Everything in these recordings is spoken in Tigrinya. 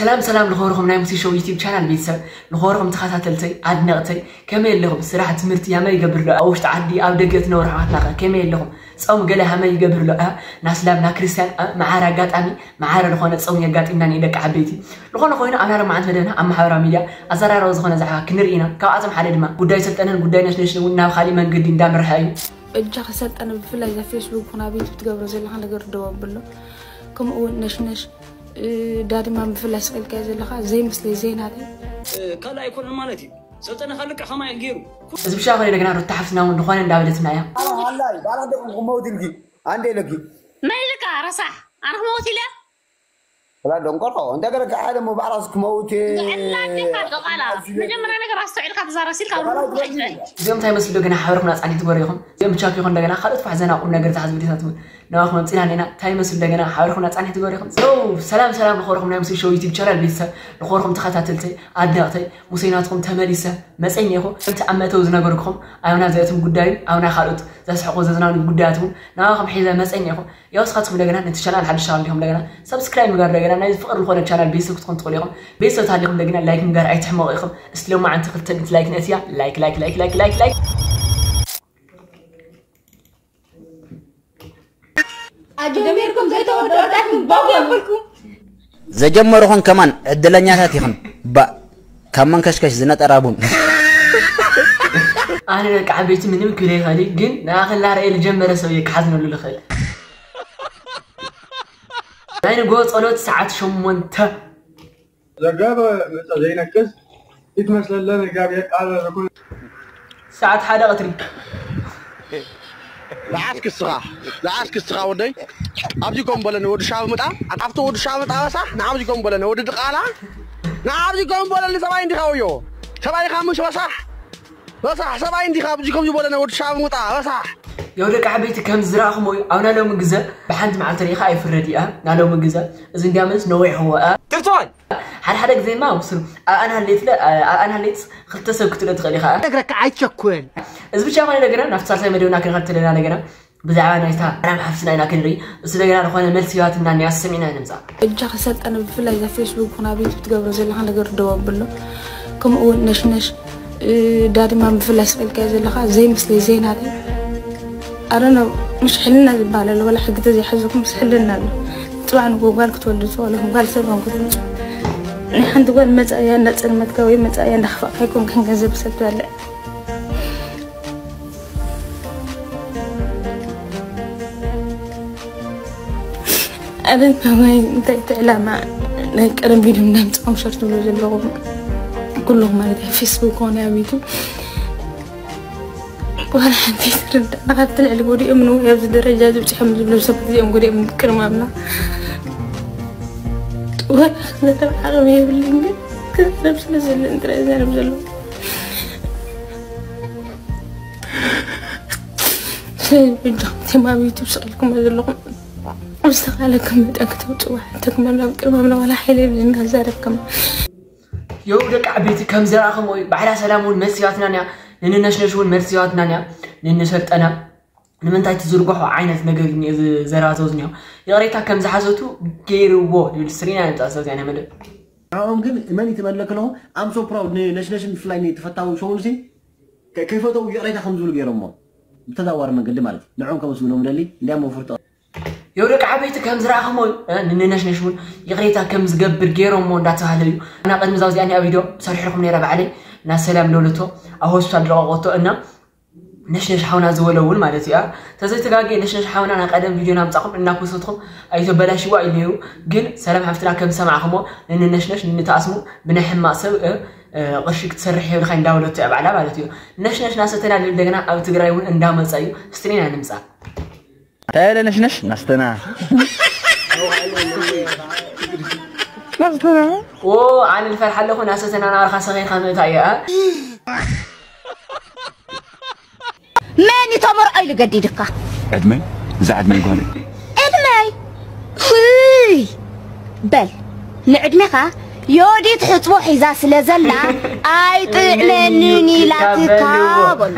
ሰላም ሰላም፣ ንኸብርኹም ናይ ሙሴ ሾው ዩቲዩብ ቻናል ቤተሰብ፣ ንኸብርኹም ተኸታተልተይ ኣድነቕተይ፣ ከመይ ኣለኹም? ስራሕ፣ ትምህርቲ ያመይ ይገብር ዶ? ኣብ ውሽጢ ዓዲ፣ ኣብ ደገ ትነብሩ ኣሕዋትና ኸ ከመይ ኣለኹም? ጾም ገለ ሃመይ ይገብር ዶ? እ፣ ናስላም ና ክርስቲያን፣ እ፣ መዓረ ኣጋጣሚ መዓረ ዝኾነ ጾም የጋጢምና ኒ ደቂ ዓበይቲ። ዝኾነ ኮይኑ ኣብ ናይ ሎማዓንቲ መደብና ኣብ ማሕበራዊ ሚድያ ኣዘራራቢ ዝኾነ ዛዕባ ክንርኢ ኢና። ካብኣቶም ሓደ ድማ ጉዳይ ሰልጠነን ጉዳይ ነሽነሽን እውን ናብ ካሊእ መንገዲ እንዳምርሐ እዩ። በጃ ከሰልጠነ ብፍላይ እዛ ፌስቡክ ይኹን ኣብ ዩቱብ ትገብሮ ዘለኻ ነገር ደው ኣብሎ። ከምኡ እውን ነሽነሽ፣ እ፣ ዳድማ ብፍላይ ስቕ ኢልካዮ ዘለኻ ዘይምስለይ ዘይናተይ። ካልእ ኣይኮነን ማለት እዩ። ሰልጠነ ካልእ ከማይ ገይሩ። እዚ ብሻ ኮነ እንደገና ሩታ ሓፍትና እውን ዝኾነ እንዳበለትና እያ። ኣላ ኣላ ባላ ደቁ ክመውት ኢልኪ ኣንዴ ኢለኪ። መን ኢልካ ረሳሕ? ኣነ ክመውት ኢለ? ወላ ደንቆሮ እንተ ገለ ከሓደ ሞ ባዕላስ ክመውት። ጥዕና እንዴካ ደቓላ። መጀመርያ ነገር ኣስተውዒልካ ተዛረብ ሲልካ ሩታ ሓፍትና። እዚኦም እንታይ መስሉ እንደገና ሓበርኩም ናጻኒት ትጎር ኢኹም። እዚኦም ብቻ ከይኾን እንደገና ካልኦት ፋሕ ዘና ቁም ነገር ዝሓዝ ቪዲዮታት እውን ናባኹም ኣምጺና ኣለና። እንታይ መስሉ እንደገና ሓበርኩም ናጻኒት ትጎር ኢኹም። So ሰላም ሰላም ንኸብርኩም ናይ ሙሴ ሾው ዩቲዩብ ቻናል ቤተሰብ፣ ንኸብርኩም ተኸታተልተይ ኣድነቕተይ ሙሴ ናትኩም ተመሊሰ መጸ እኒኤኹ። ከምቲ ኣብ መእተዊ ዝነገርኩኹም ኣብና ዘእትም ጉዳይን ኣብና ካልኦት ዘስሕቑ ዘዝናኑ ጉዳያት እውን ናባኹም ሒዘ መጸ እኒኤኹ። ያው እስኻትኩም እንደገና ነቲ ቻናል ሓድሽ ተሃሊኹም እንደገና ሰብስክራይብ ምግባር እንደገና ናይ ፍቕር ዝኾነ ቻናል ቤተሰብ ክትኾኑ ትኽእሉ ኢኹም። ቤተሰብ ተሃሊኹም እንደገና ላይክ ምግባር ኣይትሕመቑ ኢኹም። እስቲ ሎማዓንቲ ክልተ ሚእቲ ላይክ ነእትያ። ላይክ ላይክ ላይክ ላይክ ላይክ ላይክ። ኣጀሚርኩም ዘይተወደዳትኩም ባው የብልኩም። ዘጀመርኹን ከማን ዕድለኛታት ኢኽን። ባእ ካብ መንከሽከሽ ዝነጠራ ቡን። ኣነ ደቂ ዓበይቲ ምንም ክብል ይኽእል እዩ፣ ግን ንኣኽላ ርኤ ዝጀመረ ሰብ እየ ክሓዝነሉ ልኽእል። ናይ ንግሆ ጸሎት ሰዓት ሸሞንተ። ዘጋበ መጸ ዘይነክስ ይትመስለለ ንእግዚኣብሔር ቃል ርኩን። ሰዓት ሓደ ቀትሪ። ለዓስ ክስኻ ለዓስ ክስኻ ወደይ ኣብዚ ኮም በለኒ ወዲ ሻብ ምጣ ኣብቲ ወዲ ሻብ ምጣ በሳሕ ንዓብዚ ኮም በለኒ ወዲ ድቃላ ንዓብዚ ኮም በለኒ ሰብኣይ እንዲኻ ወዮ ሰብኣይ ኢኻ ምሽ በሳሕ በሳሕ ሰብኣይ እንዲኻ ኣብዚ ኮም ዝበለኒ ወዲ ሻብ ምጣ በሳሕ ያው ደቂ ዓበይቲ ከም ዝረኣኹሞ እዩ። ኣብ ናይ ሎሚ ግዘ ብሓንቲ መዓልቲ ርኢኻ ኣይፍረድ እያ። ናይ ሎሚ ግዘ እዚ እንዲያምንስ ነዊሕዎ እያ። ትርትዋል ሓደ ሓደ ግዜማ ውስኑ ኣብኣን ሃሌትለ ኣብኣን ሃሌትስ ክልተ ሰብ ክትርኢ ትኽእል ኢኻ። ነግረካ ኣይቸኩል። እዚ ብቻ ኮነ እንደገና ናብቲ ሳልሳይ መደብና ክንኸድ ተለና እንደገና ብዛዕባ ናይታ ሰላም ሓፍትና ኢና ክንርኢ። እሱ እንደገና ዝኾነ መልሲ ህይወትና እኒኣ ሰሚዕና ንምፃእ። እጃ ከሰልጠነ ብፍላይ እዛ ፌስቡክ ይኹን ኣብ ዩቱብ ትገብሮ ዘለኻ ነገር ደው ኣብሎ። ከምኡ እውን ነሽነሽ ዳድማ ብፍላይ ስቕ ኢልካዮ ዘለኻ ዘይምስለይ ዘይናተይ ኣረኖ ምሽ ሕልና ዝበሃል ኣሎ ወላ ሕጊ ተዘይሓዘኩም ምስ ሕልና ኣሎ። ፅባሕ ንጎ ጓል ክትወልዱ ትኽእሉ ኢኹም ጓል ሰብ ኮንኩ ትምፁ ናይ ሓንቲ ጓል መፃእያ እንዳፀልመትካ ወይ መፃእያ እንዳኸፋእካ ኣይኮንካን ገንዘብ ሰብ ትበልዕ። ኣበይ ከማይ እንታይ እቲ ዕላማ ናይ ቀደም ቪድዮ እንዳምፃኹም ሸር ትብሉ ዘለኹም ኩልኹም ማለት እዩ ፌስቡክ ኮነ ኣብ ዩቱብ ዋላ ሓንቲ ትርዳእ ካብቲ ልዕሊ ጎዲኦም ንወይ ኣብዚ ደረጃ እዚ ብፅሖም ዝብሉ ሰባት እዚኦም ጎዲኦም ቅድማምና ወላ ክዛረብ ዓቕሚ የብልን ግን ክዛረብ ስለ ዘለን ጥራይ ዘረብ ዘለኹ ብጃኹም ቲም ኣብ ዩቱብ ስቕ ኢልኩሞ ዘለኹም ኣብ ዝተኻለኩም መጠን ክተውፅዋ ሕተኩም ኣሎ ኣብ ቅድሚ ምና ዋላ ሓይሊ የብልን ክዛረብ ከማ የው ደቂ ዓበይቲ ከም ዘረኣኹም ወይ ባዕላ ሰላም እውን መልሲ ሂባትና እያ ንንነሽነሽ እውን መልሲ ሂባትና እያ ንንሰልጠና ንምንታይ ትዝርግሖ ዓይነት ነገር እዩ ዝዘራዘው ዝኒሆ ይቕሬታ ከም ዝሓዘቱ ገይርዎ ዝብል ስሪና ንምፃእ ሰብ ዚኣና መደብ ንዕኦም ግን መን እዩ ትመለክ ኣለኹ I'm so proud ንነሽነሽን ብፍላይ ንተፈታዊ ሸውንሲ ከይፈተው ይቕሬታ ከም ዝብሉ ገይሮሞ ብተዛዋሪ መንገዲ ማለት እዩ ንዕኦም ከመስግኖም ደሊ እንዲያም መፍርጦ የው ደቂ ዓበይቲ ከም ዝረኣኹሞ ንንነሽነሽ እውን ይቕሬታ ከም ዝገብር ገይሮሞ እንዳተባህለ እዩ እና ቅድሚ ዛው ዚኣ ኒኣ ቪድዮ ሰርሕልኩም ነይረ ባዕለይ እና ሰላም ለውለቶ ኣብ ሆስፒታል ዝለቀቆቶ እና ነሽነሽ ሓውና ዝበሎ እውን ማለት እዩ ተዘይተጋጌ ነሽነሽ ሓውና ናይ ቀደም ቪድዮ ናምፃኹም እናኮሰትኩም ኣይተበላሽዋ እዩ ነይሩ ግን ሰላም ሓፍትና ከም ዝሰማዕኹሞ ንንነሽነሽ ንንተኣስሙ ብናይ ሕማቕ ሰብ ቅርሺ ክትሰርሕ የብልካ እንዳበለቶ እያ ባዕላ ማለት እዩ ነሽነሽ ናሰተና ልብል እንደገና ኣብ ትግራይ እውን እንዳመፀ እዩ ስትሪና ንምፃ ታያለ ነሽነሽ ናስተና ናስተና ኦ ኣነ ዝፈርሓ ኣለኹ ናሰተና ናርካ ሰኸይካ ምእታ እያ መን ተመርዖ ኢሉ ገዲድካ ዕድመይ እዛ ዕድመይ ጓለይ ዕድመይ ህይ በል ንዕድሜኻ ዮዲት ሕፅቦ ሒዛ ስለ ዘላ ኣይጥዕመንን ኢላትካ በሉ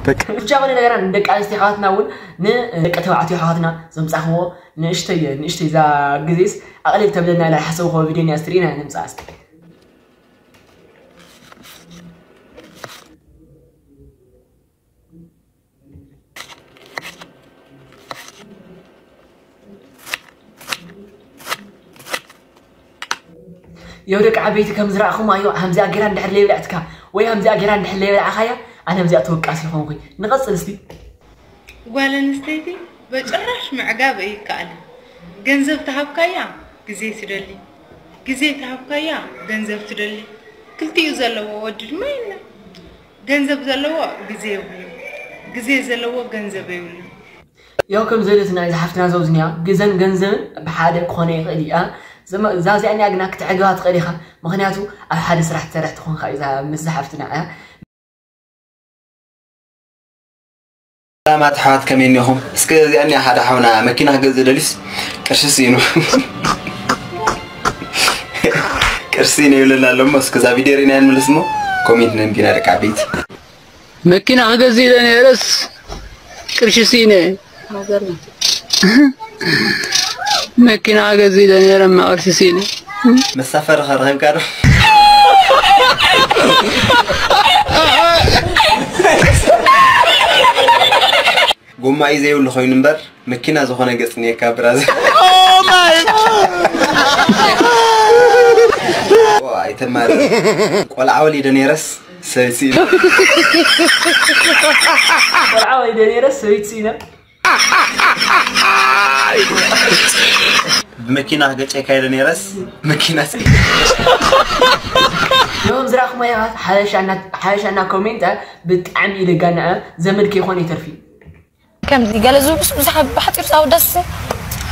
ብቻ ኮነ ነገራ ንደቂ ኣንስትዮ ኣሕዋትና እውን ንደቂ ተባዕትዮ ኣሕዋትና ዘምፃኽዎ ንእሽተይ ንእሽተይ እዛ ግዜስ ኣቕልል ተብለና ኢላ ዝሓሰብክዎ ቪድዮ እኒኣ ስትርኢና ነምፅኣ እስኪ። የው ደቂ ዓበይቲ ከም ዝረኣኹም ኣዮ ሃምዚኣ ጌራ እንድሕር ለይብላዕትካ ወይ ሃምዚኣ ጌራ እንድሕር ለይብላዕኻያ ኣነ ሃምዚኣ ተወቃሲ ይኾንኩ። ንቐጽል እስቲ። ጓል ኣንስተይቲ በጭራሽ ምዕጋብ ኣይከኣልን። ገንዘብ ተሃብካያ ግዜ ትደሊ፣ ግዜ ተሃብካያ ገንዘብ ትደሊ። ክልቲኡ ዘለዎ ወዲ ድማ የለን። ገንዘብ ዘለዎ ግዜ የብሉን፣ ግዜ ዘለዎ ገንዘብ የብሉን። ያው ከም ዘለት ናይ ዝሓፍትና ዘውዝንያ ግዘን ገንዘብን ብሓደ ክኾነ ይኽእል እዩ። እዛ እዚኣ እኒኣ ግና ክትዕግባ ትኽእል ኢኻ። ምኽንያቱ ኣብ ሓደ ስራሕ ትሰርሕ ትኾንካ እዩ እዛ ምስ ዝሓፍትና እያ። ሰላማት ኣሕዋት ከመይ እኒኹም? እስከ እዚኣ እኒኣ ሓደ ሓውና መኪና ክገዝእ ደልዩስ ቅርሺ ስኢኑ ቅርሺ ስኢነ ይብለና ኣሎ እሞ እስከ እዛ ቪድዮ ርኢና ንምልስ እሞ ኮሜንት ነንቢና ደቂ ዓበይቲ። መኪና ክገዝእ ኢለ ነይረስ ቅርሺ ስኢነ። መኪና ክገዝእ ኢለ ነይረ እማ ቅርሺ ስኢነ። መሳፈሪ ከ ረኺብካ ዶ? ጎማ እዩ ዘይብሉ ኮይኑ እምበር መኪና ዝኾነ ገጽ እኒኤካ ብራዘር። ኣይተማሪ። ቆልዓ ወሊደ ነይረስ ሰበይቲ ስኢነ። ቆልዓ ወሊደ ነይረስ ሰበይቲ ስኢነ። ብመኪና ገጨ ካይደ ነይረስ መኪና ስኢነ። ዮም ዝራኹም ኣያት ሓበሻና ኮሜንት ብጣዕሚ ይደጋና ዘመድ ከይኾነ ይተርፊ። ከምዚ ገለ ዝብሉስ ብዙሓት ብሓፂሩ ዝኣወዳስስ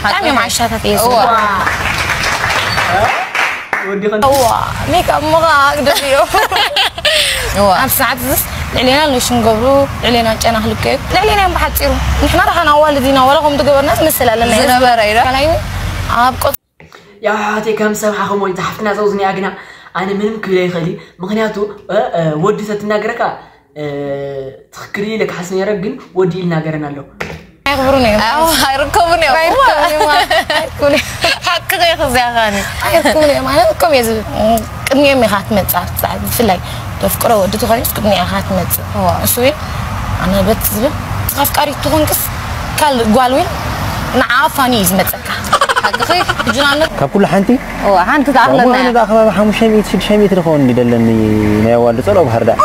ብጣዕሚ እዮም ዓሻታት እየ ዝብሉ። ወዲ ኸን እዋ ሜክኣፕ ምቕኣቕ ደልዮ እዋ ኣብ ሰዓት ዝስ ልዕሌና ሎሽን ገብሩ ልዕሌና ጨና ክልከዩ ልዕሌና እዮም ብሓፂሩ። ንሕና ደሓን ኣዋልድ ኢና ዋላ ከምኡ ትገበርና ዝመስል ኣለና እዩ። ዝነበረ እዩ ዶ? ካልኣይ ኣብ ቆፅ ያው ኣሕዋተይ ከም ሰምዓኹም ወይ ዝሓፍትና ዘውዝኒኣ ግና ኣነ ምንም ክብል ኣይኽእል እዩ። ምኽንያቱ እ፣ እ፣ ወዲ ተትናገረካ እ፣ ትኽክል እዩ ኢለ ክሓስብ ነይረ፣ ግን ወዲ ይናገረን ኣሎ። ኣይኽብሩን እዮም። ኣዎ ኣይርከቡን እዮም ኣይርከቡን እዮም ማለት ኣይኮነ ሓቂ ከይክ እዚኣ ኻኒ ኣይርከቡን እዮም ማለት ከም እየ ዝብል ቅድሚኦም ኢኻ ትመፅእ ኣብቲ ሰዓት ብፍላይ ተፍቅሮ ወዲ ተኾይኑስ ቅድሚኣ ኢኻ ትመፅእ እዋ። እሱ እውን ኣነ በት ዝብል ኣፍቃሪት ትኾንክስ ካል ጓል እውን ንዓ ፋኒ እዩ ዝመፀካ ሓቅኺ ሕጂ ንኣብነት ካብ ኩሉ ሓንቲ እዋ ሓንቲ ትኣኽለና እዋ ኣነ እያ ደኣ ከባቢ ሓሙሽተ ሚእቲ ሽዱሽተ ሚእቲ ዝኾን እንዲ ደለኒ ናይ ኣዋልድ ጸሎ ባህር ዳር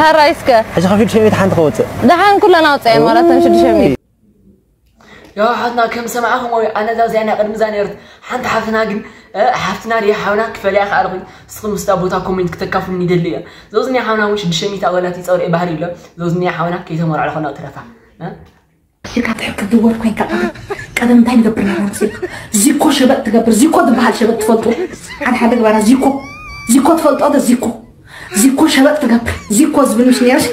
ሀራይ እስከ ሕጂ ካብ ሽዱሽተ ሚእቲ ሓንቲ ከወፅእ ደሓን ኩለን ኣውፅኣየን ማለት እተን ሽዱሽተ ሚእቲ ያው ሓፍትና ከም ሰማዕኹም ወይ ኣነ እዛ ዚኣና ቅድሚ እዛ ነይረት ሓንቲ ሓፍትና ግን እ፣ ሓፍትና ድያ ሓውና ክፈልያ ከኣልኹኝ ንስኹም ምስታ ቦታ ኮሜንት ክተካፍሉኒ ይደሊ እየ። ዘውዝኒያ ሓውና እውን ሽዱሽተ ሚእቲ ኣባላት ይፀውር ባህር ይብሎ። ዘውዝኒያ ሓውና ከይተመርዖ ለኾና ትረፋ እ? ኢልካ ትሕክብ ድወር ኮይንካ ቀደም ቀደም እንታይ ንገብር ነበር መሲልካ ዚኮ ሸበጥ ትገብር ዚኮ ዝበሃል ሸበጥ ትፈልጡ ሓደ ሓደ ግባራ ዚኮ ዚኮ ትፈልጦ ዶ ዚኮ ዚኮ ሸበጥ ትገብር ዚኮ ዝብል ምሽ ነይርሽ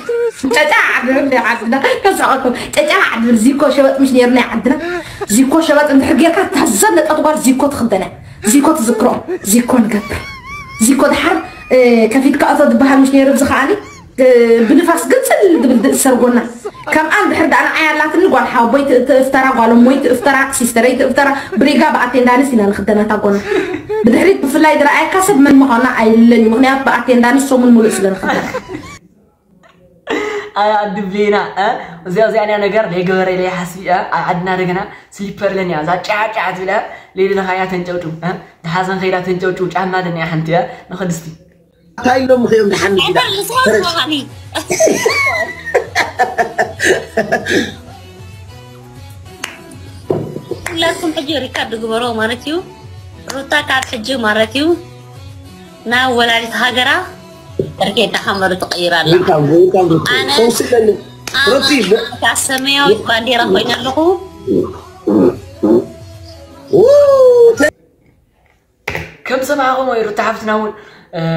ጨጫዕ ድብል ናይ ዓድና ከሳቐኩም ጨጫዕ ድብል ዚኮ ሸበጥ ምሽ ነይሩ ናይ ዓድና ዚኮ ሸበጥ እንድሕር ጌርካ ታዘብ ነጠት ጓል ዚኮ ትኽደነ ዚኮ ትዝክሮ ዚኮ ንገብር ዚኮ ድሓር ከፊትካ እቶ ዝበሃል ምሽ ነይሩ ብዝኸኣኒ ብንፋስ ግፅል ድብል ድእሰር ጎና ከምኣ እንድሕር ደኣ ንዓይ ኣላትኒ ጓል ሓወቦይ ትእፍተራ ጓል እሞይ ትእፍተራ ሲስተረይ ትእፍተራ ብሪጋ ብኣቴንዳንስ ኢና ንኽደናታ ጎና ብድሕሪት ብፍላይ ዝረኣየካ ሰብ መን ምዃና ኣይለኒ ምኽንያቱ ብኣቴንዳንስ ሰሙን ሙሉእ ስለ ንኽደና ኣይ ኣዲ ብሌና እ? እዚኣ እዚኣ ኒያ ነገር ለይገበረ ለይሓስቢ እ? ኣብ ዓድና ደገና ስሊፐር ለኒያ እዛ ጫዕ ጫዕ ትብል እ? ለይደለኻያ ተንጨውጭው እ? ዝሓዘን ከይዳ ተንጨውጭው ጫማ ለኒያ ሓንቲ እ? ንኸድስቲ እንታይ ኢሎም እዮም ድሓን ኢዳ ሁላችሁም ሕጂ ሪካርድ ግበሮ ማለት እዩ። ሩታ ካብ ሕጂ ማለት እዩ ናብ ወላዲት ሃገራ ርጌ እንዳሓመሩ ትቀይር ኣላ። ኣነ ኣነ ሰማያዊት ባንዴራ ኮይነ ኣለኹ። ከም ሰማዕኹም ወይ ሩታ ሓፍትና እውን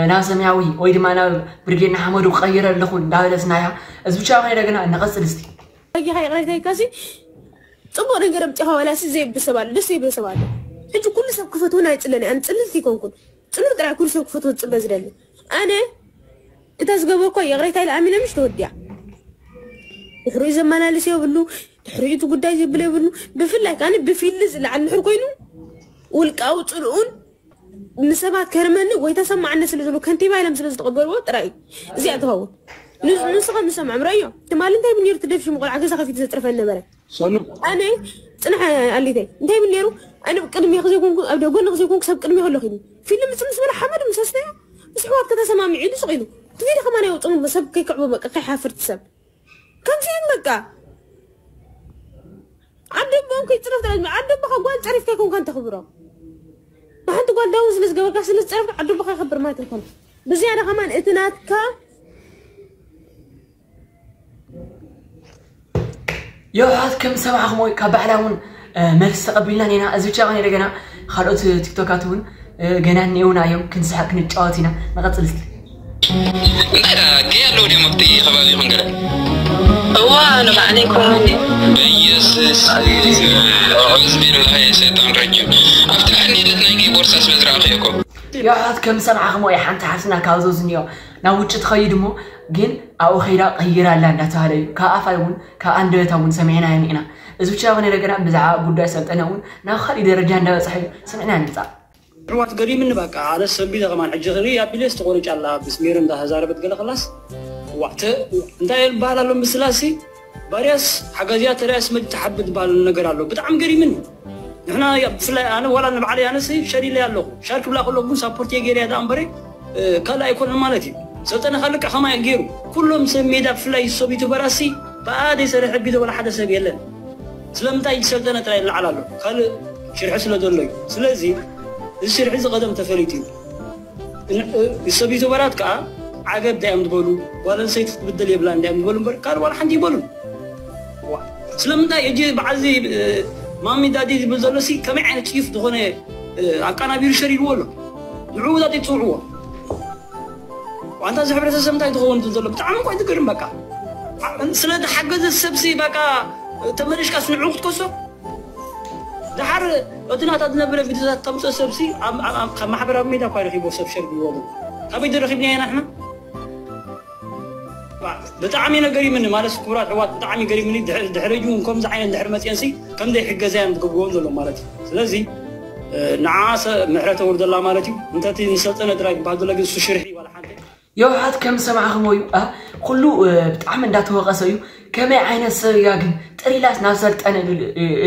ናብ ሰማያዊ ወይ ድማ ናብ ብርጌድ ንሓመዱ ክቐይረ ኣለኹ እንዳበለትና እያ። እዚ ብቻ ከይደ ግና ንቐፅል እስቲ። ኣጊኻ ይቕሬታ ይካሲ ጽቡቕ ነገር ኣምጺኻ ዋላሲ ዘየብሰብ ኣሎ ደስ ዘይብል ሰብ ኣሎ። ሕጂ ኩሉ ሰብ ክፈትወን ኣይጽለን እየ ኣነ ጽልልቲ ኣይኮንኩን ጽሉል ጥራይ ኩሉ ሰብ ክፈትዎ ዝጽበ ዝደሊ ኣነ እታ ዝገበርኳ ይቕሬታ ኢለ ኣሚነ ምሽ ተወዲኣ ድሕሪኡ ዘመላልስ የብሉ። ድሕሪኡ እቲ ጉዳይ ዘብል የብሉ። ብፍላይ ካኒ ብፊልድ ዝለዓል ድሕር ኮይኑ ውልቃዊ ፅልኡን ንሰባት ከርመኒ ወይ ተሰማዕኒ ስለ ዘሎ ከንቲባ ኢሎም ስለ ዝተቐበልዎ ጥራይ እዩ። እዚኣ ትኸውን። ንስ- ንስኻ ምሰምዖም ረዮ። ትማሊ እንታይ ብል ነይሩ? ትደፍሽሙ ቆልዓ ገዛ ከፊቱ ዘጥርፈን ነበረ። ኣነ ፅንሐ ኣሊተይ እንታይ ብል ነይሩ? ኣነ ቅድሚ ክዘይኮንኩ ኣብ ጎኒ ክዘይኮንኩ ሰብ ቅድሚ ከሎ ኪኒ ፊልም ፅምስ በለ ሓመድ ምሰስተያ ምስ ሕዋት ከተሰማሚዑ ኢሉ ስቕ ኢሉ እቲ ቪድዮ ከማን ኣይወፅኑ ሰብ ከይክዕቦ በቃ ከይሓፍር እቲ ሰብ ከምዚኦም በቃ ዓዲ ኣቦኦም ከይፅረፍ ጥራይ ዓዲ ኣቦኻ ጓል ፀሪፍካ ይኮንካ እንተኽብሮ ንሓንቲ ጓል ዳውን ስለ ዝገበርካ ስለ ዝፀረፍካ ዓዲ ኣቦኻ ይኸብር ማለት ኣይኮነ ብዝያዳ ከማን እቲ ናትካ የውሓት ከም ሰማዕኹም ወይ ካብ ባዕላ እውን መልሲ ተቐቢልናን ኢና። እዚ ብቻ ኾነ ደገና ካልኦት ቲክቶካት እውን ገና እኒኤውና እዮም። ክንስሐቅ ክንጫወት ኢና። ንቐፅል እስኪ። እንታይ ደኣ ገይ ኣለዉ ድዮም ኣብቲ ከባቢኹም ገለ? እዋ ንባዕለይ ክኸውን ድዩ? በየስስ ኣዑዝ ቢላሂ ሸይጣን ረጂም ኣብቲ ሕኔነት ናይ ገይ ቦርሳ ስለ ዝረኣኹ እኮ። የውሓት ከም ሰማዕኹም ወይ ሓንቲ ሓፍትና ካብ ዘው ዝኒኦ ናብ ውጭ ትኸይድ እሞ ግን ኣብኡ ከይዳ ቀይራ ኣላ እንዳተባሃለ እዩ። ካብ ኣፋ እውን ካብ ኣንደበታ እውን ሰሚዕናዮም ኢና። እዚ ብቻ ኾነ ደገና ብዛዕባ ጉዳይ ሰልጠነ እውን ናብ ካሊእ ደረጃ እንዳበፅሐ እዩ። ስምዕና ንምፃእ። ሕዋት ገሪምኒ በቃ ኣነስ ሰንቢተ ከማን ሕጂ ክርኢ ኣቢለስ ተቆሪጫ ኣላ ብስሜር እንዳተዛረበት ገለ ክላስ ዋተ እንታይ ይበሃል ኣሎ ምስላሲ ባርያስ ሓጋዝያ ተርያስ መድ ትሓብእ ዝበሃል ነገር ኣሎ ብጣዕሚ ገሪምኒ ንሕና ብፍላይ ኣነ ዋላ ንባዕለይ ኣነስ ሸር ኢለይ ኣለኹ ሻር ክብላ ከሎ ግን ሳፖርት እየ ገይረያ ደኣ እምበረ ካልእ ኣይኮነን ማለት እዩ ሰልጠነ ካልእ ከማይ ገይሩ ኩሎም ሰብ ሜዳ ብፍላይ ሰብ ዩቱበራሲ ብኣ ዘይሰርሐ ቢዶ ወላ ሓደ ሰብ የለን ስለምንታይ ሰልጠነ ጥራይ ይለዓል ኣሎ ካልእ ሽርሒ ስለ ዘሎ እዩ ስለዚ እዚ ሽርሒ እዚ ቀደም ተፈሊጡ እዩ ሰብ ዩቱበራት ከዓ ዓገብ እንታይ እዮም ዝበሉ ጓል ኣንስተይቲ ክትብደል የብላ እንታይ እዮም ዝበሉ እምበር ካልእ ዋላ ሓንቲ ይበሉን ስለምንታይ እጂ በዓልዚ ማሚ ዳዲ ዝብል ዘሎ ሲ ከመይ ዓይነት ፅዩፍ ዝኾነ ኣቃናቢሩ ሸሪርዎ ኣሎ ንዕኡ ዛት ይፅውዕዎ ዋንታ እዚ ሕብረተሰብ እንታይ ትኸውን ትብል ዘሎ ብጣዕሚ እኮ ትገርም በቃ ስለ ተሓገዘ ሰብሲ በቃ ተመሊሽካስ ንዕኡ ክትከሶ ደሓር እቲ ናታ ዝነበረ ቪድዮታት ተምፅእ ሰብሲ ካብ ማሕበራዊ ሜድያ እኳ ረኪቦ ሰብ ሸር ግብዎ ካበይ ዝረኪብና ኢና ንሕና ብጣዕሚ ነገር ይምኒ ማለት ክቡራት ሕዋት ብጣዕሚ ገሪምኒ ድሕሪ ጅውን ከምዚ ዓይነት ድሕሪ መፅአንሲ ከምዘይ ሕገዘያን ዝገብርዎም ዘሎ ማለት እዩ ስለዚ ንዓ ምሕረት ወርደላ ማለት እዩ እንተቲ ንሰልጠነ ጥራይ ዝበሃል ዘሎ ግን እሱ ሽርሒ ዋላ ሓንቲ የውሓት ከም ዝሰማዕኹሞ እዩ ኩሉ ብጣዕሚ እንዳተወቀሰ እዩ ከመይ ዓይነት ሰብ እያ ግን ጥሪላስ ናብ ሰልጠነ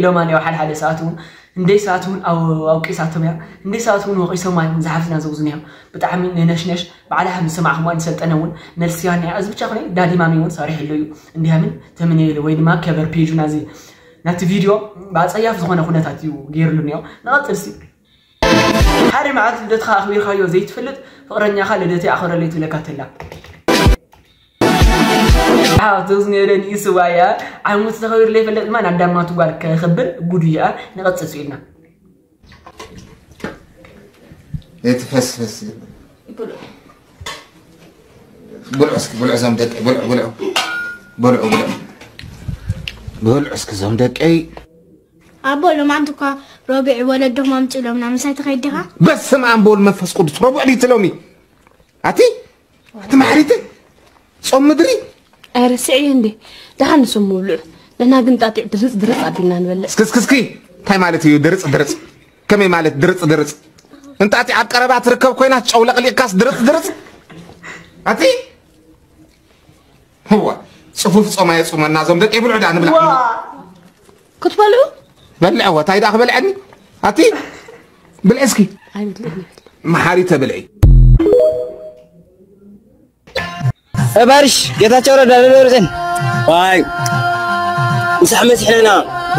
ኢሎማ ነዮ ሓደ ሓደ ሰዓት እውን እንደይ ሰዓት እውን ኣውቂሳቶም እያ እንደይ ሰዓት እውን ወቂሶማ እዮም ዝሓፍትና ዘውዝን እዮም ብጣዕሚ ንነሽነሽ ባዕላ ከም ዝሰማዕኹማ ንሰልጠነ እውን መልሲ ያኒ እዚ ብቻ ኮነ ዳዲማሚ እውን ሰሪሕ ኣሎ እዩ እንዲያምን ተምንየሉ ወይ ድማ ከበር ፔጁ ናዚ ናቲ ቪድዮ ብኣፀያፍ ዝኾነ ኩነታት እዩ ገይርሉ እኒኦ ንቐፅል ሲ ሓደ መዓልቲ ልደትኻ ኣኽቢርካዮ ዘይትፈልጥ ፍቕረኛኻ ልደተይ ኣኽብረለይ ትብለካ ተላ። ተዝንየለ ንኢስዋ እያ ዓመቱ ተኸቢሩ ለይፈለጥ ድማ ናዳማቱ ጓል ከኽብር ጉዱ እያ ንቐፅል ስኢልና እቲ ፈስፈስ ብልዑ እስኪ ብልዑ ዞም ደቂ ብልዑ ብልዑ ብልዑ ብልዑ ብልዑ እስኪ ዞም ደቀይ ኣቦ ሎማዓንቲ እኳ ረቢዕ ወለዶም ኣምፅእሎምና ምሳይ ትኸይድ ዲኻ? በስመ ኣብ ወወልድ መንፈስ ቅዱስ ረቡዕ ድዩ እቲ ሎሚ? ኣቲ ኣቲ ማሕሪቲ ጾም ምድሪ ኣይረስዕዮ እንዴ ደሓን ንሶም ምብልዑ ንሕና ግን ጣጢዕ ድርፅ ድርፅ ኣቢልና ንበልዕ እስኪ እስኪ እስኪ እንታይ ማለት እዩ ድርፅ ድርፅ ከመይ ማለት ድርፅ ድርፅ እንጣጢዕ ኣብ ቀረባ ትርከብ ኮይና ጨው ለቕሊቕካስ ድርፅ ድርፅ ኣቲ ህዋ ጽፉፍ ጾም ኣየጹመና እዞም ደቂ ብልዑ ደኣ ንብላ ክትበልዑ በልዐዋ ታይ ደኣ ክበልዐኒ ኣቲ ብልዒ እስኪ መሓሪተ ብልዒ እባርሽ ጌታቸው ረዳ ደደብረፅን ዋይ ምሳሕ መሲሕና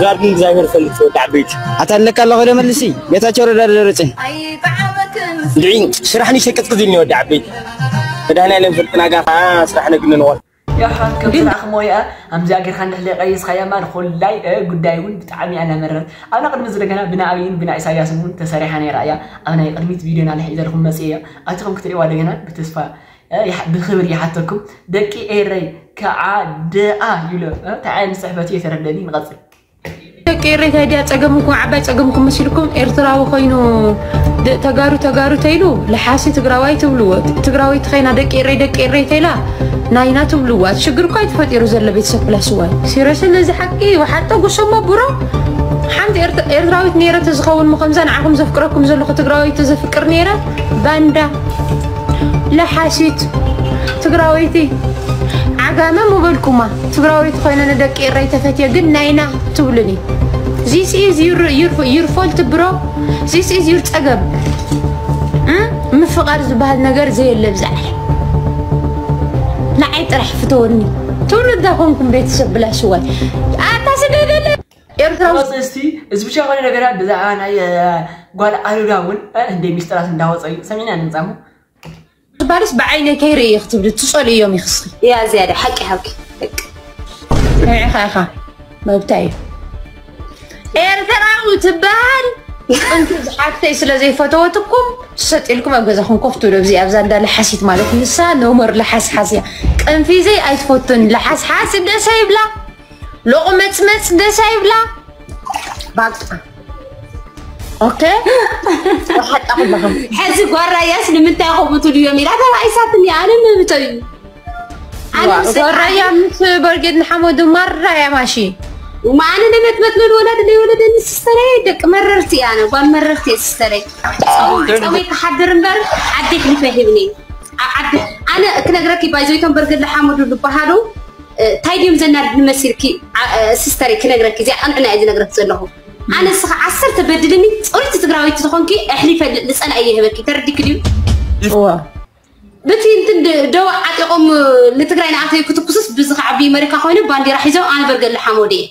ራድን እግዚኣብሔር ፈልጥ ወዲ ዓበይቲ ኣታ ኣለካ ኣለኹ ዶ መልሲ ጌታቸው ረዳ ደደብረፅን ድዒ ስራሕ ንሸቅጥ ክዝኒ ወዲ ዓበይቲ መድሃኒ ኣለም ፍርጥናጋ ከዓ ስራሕ ነግኒ ንቆል ያሓት ከም ስራሕሞ እያ ኣምዚኣ ጌርካ እንድሕር ቀይስካያ እማ ንኮላይ ጉዳይ እውን ብጣዕሚ እያ እናመረረት ኣብና ቅድሚ ዝደገና ብና ኣብይን ብና ኢሳያስን እውን ተሰሪሓ ነይራ እያ ኣብ ናይ ቅድሚት ቪድዮና ልሒዘልኩም መፅእ እያ ኣቲኹም ክትሪእዋ ደገና ብተስፋ ብክብር ይሓተኩም ደቂ ኤረይ ከዓ ደኣ ይብሎ እንታይ ዓይነት ፅሕፈት እዩ የተረደኒ ንቐፅል ደቂ ኤረይ እንታይ ድያ ጸገምኩም? ዓባይ ጸገምኩም መሲልኩም ኤርትራዊ ኮይኑ ደ- ተጋሩ ተጋሩ ተይሉ ለሓሲ ትግራዋይ ትብልዎ። ትግራወይቲ ኸይና ደቂ ኤረይ ደቂ ኤረይ ተይላ ናይና ትብልዋ። እቲ ሽግር እኳ እዩ ተፈጢሩ ዘሎ ቤተሰብ ፕላስ ዋይ። ሲሪየስሊ ነዚ ሓቂ ወሓጦ ጉሰሞ ብሮ ሓንቲ ኤርት- ኤርትራዊት ነይረ ተዝኸውን ምኸምዛ ንዓኹም ዘፍቅረኩም ዘለኹ ትግራወይቲ ዘፍቅር ነይረ ባንዳ ለሓሲት ትግራወይቲ ዓጋመ ምበልኩማ ትግራወይቲ ኮይነ ንደቂ ኤረይ ተፈትየ ግን ናይና ትብሉኒ። This is your, your, your fault bro. This is your ጸገም። እም? ምፍቓር ዝበሃል ነገር ዘየለ ብዛዕባ ንዓይ ጥራሕ ፍተወኒ ትብሉ እዳ ኮንኩም ቤተሰብ ብላሽዋይ ኣታ ስደደለ ኤርትራዊ እስቲ እዚ ብቻ የሆነ ነገራት ብዛዕባ ናይ እ፣ ጓል ኣሉላ እውን እ፣ እንደ ሚስጥራት እንዳወፀ እዩ ሰሚና ንምፃሙ ትባልስ ብዓይነይ ከይርኢ ክትብሉ ትፀልእዮም ይኽስኺ ያ ዝያዳ ሓቂ ሓቂ ደቂ ንዕኻ ኢኻ መብታ እዩ ኤርትራዊ ትበሃል ጥንቲ ዝሓፍተይ ስለ ዘይፈተወትኩም ሰጥ ኢልኩም ኣብ ገዛኹም ኮፍ ትብሉ ኣብዚ ኣብዛ እንዳለ ሓሲት ማለት ንሳ ኖመር ለሓስሓስ እያ ቀንፊዘይ ኣይትፈቱን ለሓስሓስ ደሰ ይብላ ሎቑ መፅመፅ ደሰ ይብላ ባቃ ኦኬ ሓጣ ኩላኹም ሕዚ ጓራያስ ንምንታይ ከምኡ ትልዮም ኢላ ተባኢሳትኒ ኣነ መብተይ እዩ ኣነ ምስ ጓራያ ምስ በርጌድ ንሓመዱ ማራ እያ ማሺ ማነ ለመጥመጥ ለልወለድ ለይወለደኒ ሲስተረይ ደቂ መረርቲ ኣነ ጓል መረርቲ እየ ሲስተረይ ፀወይ ክሓድር እምበር ዓዲ ሕሊፈ ሂብኒ ኣብ ዓዲ ኣነ ክነግረኪ ባይዘይቶም በርጌድ ንሓመዱ ዝበሃሉ እንታይ ድዮም ዘናድድ መሲልኪ ሲስተረይ ክነግረኪ እዚኣ ቅንዕና እየ ዝነግረኪ ዘለኹ ኣነ እስኻ ዓሰርተ በድልኒ ፅሩይቲ ትግራዊት ዝኾንኪ ኣሕሊፈ ልፀላእ ይህበኪ ተረዲክ ድዩ እዋ በቲ እንትን ድ- ደው ዓጢቖም ንትግራይ ንኣተዩ ክትኩስስ ብዚ ከዓ ብኣመሪካ ኮይኑ ባንዲራ ሒዞም ኣነ በርገለ ሓሞድ እየ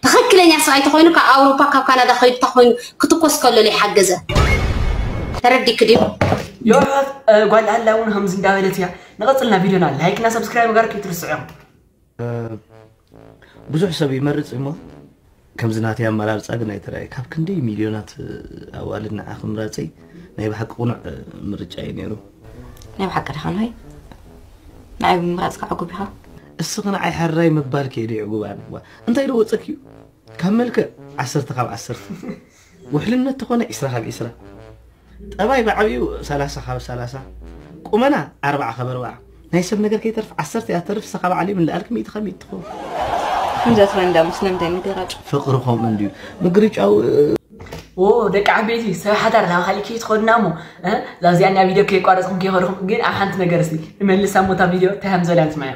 ትኽክለኛ ሰብኣይ ተኮይኑ ካብ ኣውሮፓ ካብ ካናዳ ከይዱ ተኮይኑ ክትኮስ ከሎ ይሓገዘ ተረዲክ ድዩ የውሓት ጓል ኣላ እውን ከምዚ እንዳበለት እያ ንቐፅልና ቪዲዮና ላይክ እና ሰብስክራይብ ጋር ከይትርስዑ ብዙሕ ሰብ ይመርፅ እሞ ከምዚ ናተይ ኣመራርፃ ግን ኣይተረኣየ ካብ ክንደይ ሚልዮናት ኣዋልድ ንዓ ክምራፀይ ናይ ብሓቂ ቁኑዕ ምርጫ እዩ ነይሩ ናይ ብሓቂ ድኻ ንሆይ ንዓይ ብምምራፅካ ዕጉብ ኢኻ እስኺ ንዓይ ሕራይ ምባል ከይዲ ዕጉብ ኣነ እንታይ ዶ ወፀኪ እዩ ካብ መልክዕ ዓሰርተ ካብ ዓሰርተ ውሕልነት ተኾነ ዒስራ ካብ ዒስራ ጠባይ ብዓብዩ ሰላሳ ካብ ሰላሳ ቁመና ኣርባዓ ካብ ኣርባዓ ናይ ሰብ ነገር ከይተርፍ ዓሰርተ እያ ተርፍ ሰኻ ባዕሊ ምልኣልክ ሚእቲ ካብ ሚእቲ ትኸውን ከምዚ ኣትረኒ ዳ መስለ እንታይ ምግራጭ ፍቕሪ ከምኡ እንድዩ ምግርጫው ዎ ደቂ ዓበይቲ ሰብ ሓዳር ናብ ካሊእ ከይትኸዱና እሞ እ፣ ዛዚኣ ና ቪድዮ ከይቋረፅኩም ከይኸድኹም ግን ኣብ ሓንቲ ነገር እስቲ ንመልሳ እሞ እታ ቪድዮ እንታይ ከም ዘላ ንስማያ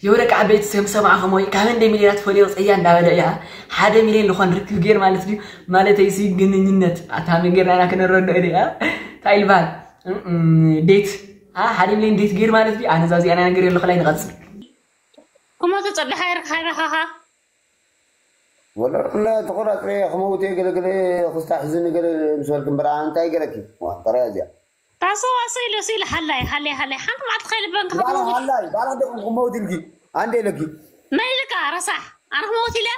የው ደቂ ዓበይቲ ስም ሰማዕኹም ወይ ካብ እንደ ሚልዮናት ፈልዮ ፀያ እንዳበለ እያ ሓደ ሚልዮን ዝኾን ርክብ ገይር ማለት ድዩ ማለተይ ሲ ግንኙነት ኣታ መንገድ ናና ክንረዶ እያ እንታይ ይልባል ዴት ሓደ ሚልዮን ዴት ገይር ማለት ድዩ ኣነ ዛዚኣና ነገር የለኹ ላይ ንቐፅል كما تطلع خير خير ها ها ወላ ትቑራፅ ክመውት እየ ገለገለ ክስታ ሕዝኒ ገለ ምስ በልክ እምበር እንታይ ገለኪ ጠራያ እዚኣ تاسو أصيل أصيل حلاي حلاي حلاي حنك ما تخيل بنك ባላ ሃላይ ባላ ደቅም ክመውት ኢልኪ ኣንደ ኢለኪ ما يلك رصح أنا موت له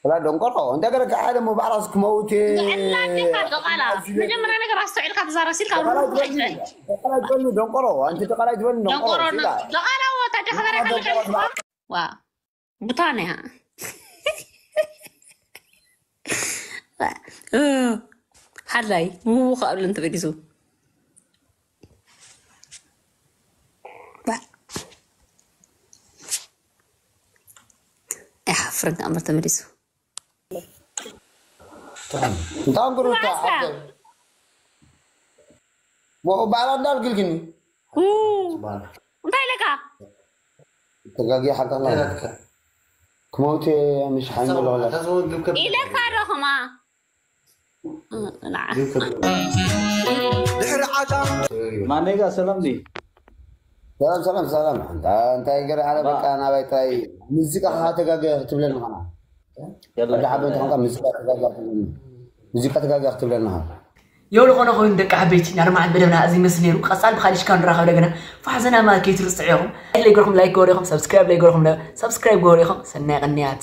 ወላ ደንቆሮ እንታይ ገለኪ ሓደ ሞ ባዕላስ ክመውት እየ علا ديك دقالة مجمرة نقر أستوعي لك تزارة سيلك ደቃላይ ትበልኒ ደንቆሮ ኣንቲ ደቃላይ ትበልኒ ደንቆሮ دقالة وتدخل ركب وا بطانها ሓላይ ምውቕ ኣብለን ተበጊሱ ኣይሓፍርን ኣምር ተመሊሱ እንታን ግሩታ ባዕላ እንዳልግልግኒ እንታይ ኢለካ ተጋጊ ሓቃላ ክመውት ምሽ ሓይመለላ ኢለካ ዶ ኸማ ማነጋ ሰላም ዚ ሰላም ሰላም ሰላም እንታይ ገረ ሓደ በቃ ናባይ ጥራይ ሙዚቃ ከዓ ተጋገ ክትብለኒ ኸና ወዲ ሓበ እንተኾንካ ሙዚቃ ተጋገ ክትብለኒ ሙዚቃ ተጋገ ክትብለኒ ኸና የው ዝኾነ ኮይኑ ደቂ ዓበይቲ ናርማዓት መደብና እዚ መስል ነይሩ ቀፃል ብካሊሽካ ንራኸብ ደገና ፋሕዘና ማለት ከይትርስዑ ኢኹም ለይገርኩም ላይክ ገበሩ ኢኹም ሰብስክራይብ ለይገርኩም ሰብስክራይብ ገበሩ ኢኹም ሰናይ ቅንያት